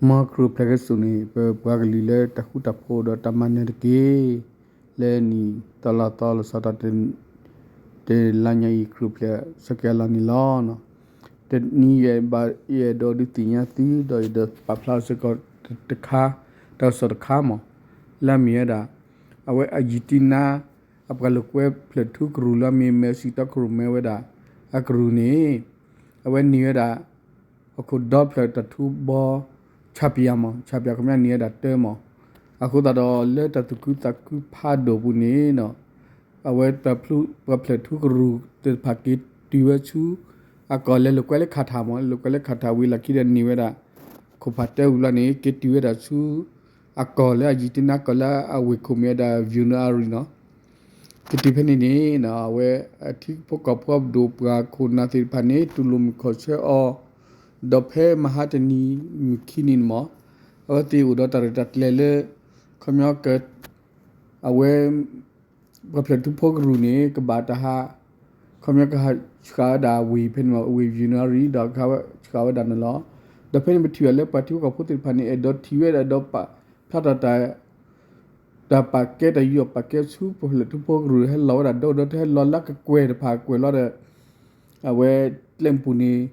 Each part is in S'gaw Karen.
မ်ခရံာ်အိၣ်ဖျဲၣ်က့ၤစိာ်န့ၣ် ပပှၤကလုာ်လၢတၢ်ဃူတၢ်ဖိးဒီးတၢ်မၤနၢၤတက့ၢ်. လၢနံၣ်သီလါသီလီၤဆီဒၣ်တၢ် တလါညါအံၤ ခရံာ်အိၣ်ဖျဲၣ်ဆၢက့ၤအလီၢ်န့ၣ်လီၤ. တနံၤယဲၢ်ဘၣ် ယအဲၣ်ဒိးဒုးသ့ၣ်ညါသု ဒီးယဒီးပာ်ဖျါစ့ၢ်ကီးတခါ တၢ်ကစီၣ်တခါမး, လၢအမ့ၢ်ဝဲဒၣ် အဝဲအယံၤတံနါ အပှၤလိာ်ကွဲဖျၢၣ်ထူကရူၢ်လၢအမ့ၢ် မဲးစံတီကရူၢ် မ့ၢ်ဝဲဒၣ် အကရူၢ်န့ၣ် အဝဲန့ၢ်ဝဲဒၣ် ဟီၣ်ခိၣ်ဒီဖျၢၣ်တၢ်ထူဘီ champion မး champion ခီပညီန့ၢ်ဝဲဒၣ်တၢမး. အဃိသတးဒီးလၢတၢ်သူၣ်ခုသးခုဖးဒိၣ်ပူၤန့ၣ် အဝဲ ပှၤဖျၢၣ်ထူကရူၢ်သ့ၣ်တဖၣ်က့ၤတုၤဝဲဆူ အကီၢ်လၢလိာ်ကွဲလၢ Qatar မး လိာ်ကွဲလၢ Qatar ဝံၤလီၢ်ခံဒီးန့ၢ်ဝဲဒၣ် ခိၣ်ဖးတၢဝံၤဘျီန့ၣ် က့ၤတုၤဝဲဒၣ်ဆူ အကီၢ်လၢအယံၤတံနါကီၢ်လၢအဝ့ၢ်ခိၣ်မ့ၢ်ဝဲဒၣ် Buenos Aires နီၤ. က့ၤတုၤဖဲန့ၣ်န့ၣ် အဝဲအထံဖိကီၢ်ဖိအပဒိၣ်ပှၤခိၣ်နၢ်သ့ၣ်တဖၣ်န့ၣ် တူၢ်လိာ်မုာ်ခီၣ်ဆၢအီၤ ဒီးဖဲမဟါတနံၤမုၢ်ခံနံၤန့ၣ်မး အဝဲသ့ၣ်အိၣ်ဒီးတၢ်ရဲၣ်တၢ်ကျဲၤလၢ ခီပညီ အဝဲ ပှၤဖျၢၣ်ထူဖိကရူၢ်န့ၣ် ကဘၣ်တၢ်ဟး ခီပညီကဟးဆှၣ်ဝဲဒၣ်ဝ့ၢ်ဖဲန့ၣ်မး ဝ့ၢ် Buenos Aires ဒီးကဟးဆှၣ်ဝဲဒၣ်န့ၣ်လီၤ. ဒီးဖဲန့ၣ်ပထံၣ်ဘၣ်လၢပှၤထံဖိကီၢ်ဖိသ့ၣ်တဖၣ်န့ၣ် အဲၣ်ဒိးထံၣ်ဝဲဒၣ်ဒီးပာ်ဖျါထီၣ်တၢ် တၢ်ပာ်ကဲ တၢ်ယူးယီၣ်ပာ်ကဲဆူပှၤဖျၢၣ်ထူဖိကရူၢ်ဟဲလီၤဝဲဒၣ်ဒီဒီတဟဲလီၤလၢကကွဲၢ်တဖၣ်ကွဲၢ်လီၤဒီး အဝဲကျဲမုၢ်ပူၤန့ၣ်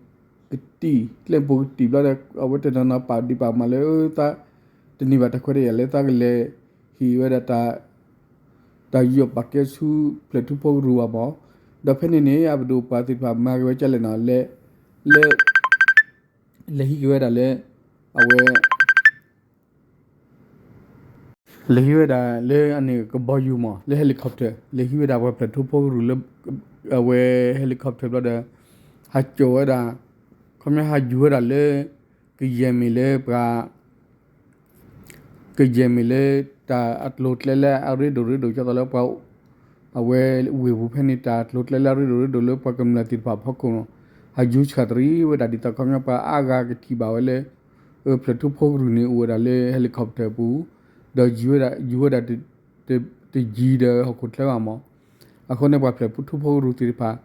ကတံၢ် ကျဲမုၢ်ပူၤကတံၢ်ဘျီဒီး အဝဲတနီၤနီၤပာ်ဒံးပာ်မးလၢ တန့ၢ်ဘၣ်တၢ်ခွဲးတၢ်ယာ်လၢသးကလဲၤဟ့ၣ်ဝဲဒၣ် တၢ်ယူးယီၣ်ပာ်ကဲဆူဖျၢၣ်ထူဖိကရူၢ်ဘၣ်မး. ဒီးဖဲန့ၣ်န့ၣ် အပဒိၣ်ပှၤသ့ၣ်တဖၣ်မၤက့ၤဝဲဒ်လဲၣ်နီၤ လၢ လၢ လဲၤဟံးက့ၤဝဲဒၣ်လၢ အဝဲ လဲၤဟံးဝဲဒၣ်လၢအန့ၣ်ကဘီယူၤမး လၢ helicopter လဲၤဟံးဝဲဒၣ်ပှၤဖျၢၣ်ထူဖိကရူၢ်လၢ အဝဲ helicopter ဘျီဒီး ဟးကၠီၣ်ဝဲဒၣ် ခီပညီဟးယူၤဝဲဒၣ်လၢ ကယဲၢ်မ့ၢ်လၢပှၤ ကယဲၢ်မ့ၢ်လၢတၢ်အကျိၤကျဲလၢအရ့ဒိၣ်ရ့ဒိၣ် ကၠီသးလၢပှၤ အဝဲဝ့ၢ်ပူၤဖဲန့ၣ် တၢ်ကျိၤကျဲလၢအရ့ဒိၣ်ရ့ဒိၣ်လၢပှၤကမျၢၢ်သ့ၣ်တဖၣ်အဖီခိၣ်န့ၣ် ဟးယူၤဆှၣ်တရံးဝဲဒၣ်ဒ်သိးခီပညီပှၤအါဂၤကထံၣ်ဘၣ်ဝဲလၢ ဖျၢၣ်ထူဖိကရူၢ်န့ၣ် အိၣ်ဝဲဒၣ်လၢ helicopter ပူၤ ဒီးယူၤဝဲဒၣ် ယူၤဝဲဒၣ် တယံၤဒီးဟီၣ်ခိၣ်ချၢဘၣ်မး. အဃိန့ၣ်ပှၤဖျၢၣ်ထူဖိကရူၢ်သ့ၣ်တဖၣ်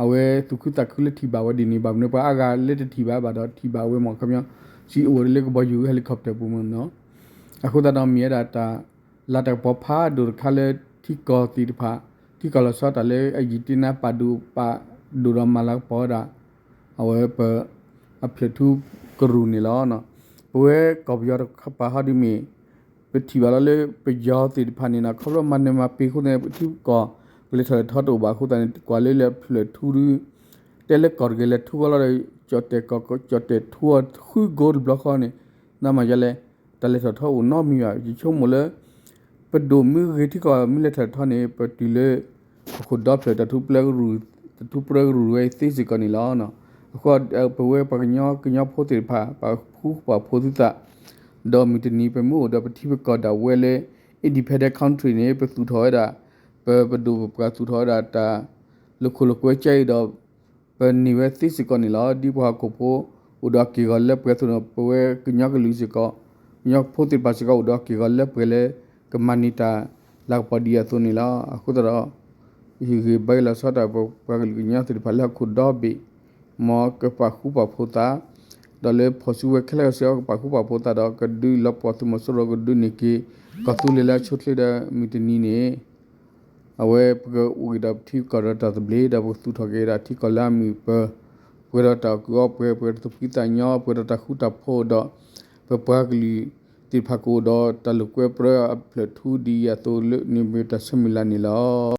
အဝဲသူၣ်ခုသးခုလၢထံၣ်ဘၣ်ဝဲဒ်န့ၣ် ဘၣ်မနုၤပှၤအါဂၤလၢတထံၣ်ဘၣ်ဘၣ်ဒီးထံၣ်ဘၣ်ဝဲမး ခီပညီ စံးအိၣ်ဝဲလၢကဘီယူၤ helicopter ပူၤမးနီၤ. အဃိသတးဒီးမ့ၢ်ဝဲဒၣ်တၢ်လၤတၢ်ကပီၤဖးဒိၣ်တခါလၢထံကီၢ်သ့ၣ်တဖၣ် ထံကီၢ်လီၤဆီတၢ်လၢအယံၤတံနါပာ်ဒိၣ်ပာ်ဒိၣ်ဒီးမၤလၤကပီၤဝဲဒၣ် အဝဲပ အဖျၢၣ်ထူကရူၢ်န့ၣ်လီၤ. ပဝဲကီၢ်ပယီၤတကပၤဟီဒ်မ့ၢ် ပထံၣ်ဘၣ်လီၤလၢပယီၤသ့ၣ်တဖၣ်န့ၣ်နီၤ ခီဖျိမၤနၢၤမၤပှဲၤအဃိသတးန့ၣ် ပထံပကီၢ် ကလဲၤထီၣ်လဲၤထီတအိၣ်ဘၣ်အဃိသတးန့ၣ် ကွၢ်လၢလၢအဖျၢၣ်ထူဒု တဲလၢကီၢ်တက့ၢ်လဲၤထူအီၤလီၤဒီး ကၠီၣ်တဲာ်ကီၢ် ကၠီၣ်တဲာ်ထူအီၤဃုကိတဘျီဃီန့ၣ် နမၤယါလဲၣ် တၢ်လဲၤထီၣ်ထီအိၣ်နီတမံၤဘၣ် ယဆိကမိၣ်လၢ ပဒိၣ်မ့ၢ်ဂ့ၤထံကီၢ်မ့ၢ်လဲၤထီၣ်ထီန့ၣ် ပတုၤလၢ ဟီၣ်ခိၣ်ဒီဖျၢၣ် တၢ်ထူပျဲကရူၢ် တၢ်ထူပျဲကရူၢ်ဝဲသ့စ့ၢ်ကီးန့ၣ်လီၤ. အဃိ ပဝဲပှၤကညီ ကညီဖိသ့ၣ်တဖၣ် ပာ်ဃူပာ်ဖိးသုသး ဒီးမုၢ်တနံၤပမ့ၢ်အိၣ်ဒီးပထံပကီၢ်ဒၣ်ဝဲလၢ independent country န့ၣ် ပသူၣ်ထီၣ်ဝဲဒၣ် ပပဒိၣ်ပပှၢ်သူၣ်ထီၣ်ဝဲဒၣ်တၢ် လိာ်ခိၣ်လိာ်ကွဲကဲအံၤဒီး ပန့ၢ်ဝဲသ့စ့ၢ်ကီးန့ၣ်လီၤ. ဒ်ပှၤဟီၣ်ခိၣ်ဖိ အိၣ်ဒီးအက့ၢ်အဂီၤလၢပှဲၤအသိးန့ၣ် ပဝဲကညီကလုာ်စ့ၢ်ကီး ကညီဖိသ့ၣ်တဖၣ်စ့ၢ်ကီး အိၣ်ဒီးအက့ၢ်အဂီၤလၢပှဲၤလၢ ကမၤန့ၢ်တၢ်လၤကပီၤဒ်အသိးန့ၣ်လီၤ. အဃိသတးဒီး ယဟ့ၣ်ဂံၢ်ဘါယလီၤဆီတၢ်ပပှၤကလုာ်ကညီသ့ၣ်တဖၣ်လၢဟီၣ်ခိၣ်ဒီဘ့ၣ် မ်ကပာ်ဃူပာ်ဖိးသး ဒီးလၢဖီၣ်စုဝဲခဲလၢာ်စ့ၢ်ကီးကပာ်ဃူပာ်ဖိးသးဒီး ကဒုးလီၤပှီၢ်သုးမီၤစိရိၤကဒုးန့ၢ်က့ၤ ကီၢ်သူလ့ၤလၢအဆိချ့ဒီးမုၢ်တနံၤန့ၣ် အဝဲပကအိၣ်က့ၤဒီးပထံကီၢ်ဒီးတၢ်သဘျ့ ဒီးပကသူၣ်ထီၣ်က့ၤဝဲဒၣ်ထံကီၢ်လၢအမုာ်ပၢၤ ပှဲၤဒီးတၢ်အီၣ်ကူအီပှဲၤ ပှဲၤဒီးတၢ်သူၣ်ဖှံသးညီ ပှဲၤဒီးတၢ်ဃူတၢ်ဖိးဒီး ပပှၤကလုာ်သ့ၣ်တဖၣ်ကအိၣ်ဒီးတၢ်လိာ်ကွဲပြၢအဖျၢၣ်ထူဒ်အံၤအသိးလၢန့ၣ်မ့ၢ်တၢ်ဆၢမုၢ်လၢ်န့ၣ်လီၤ.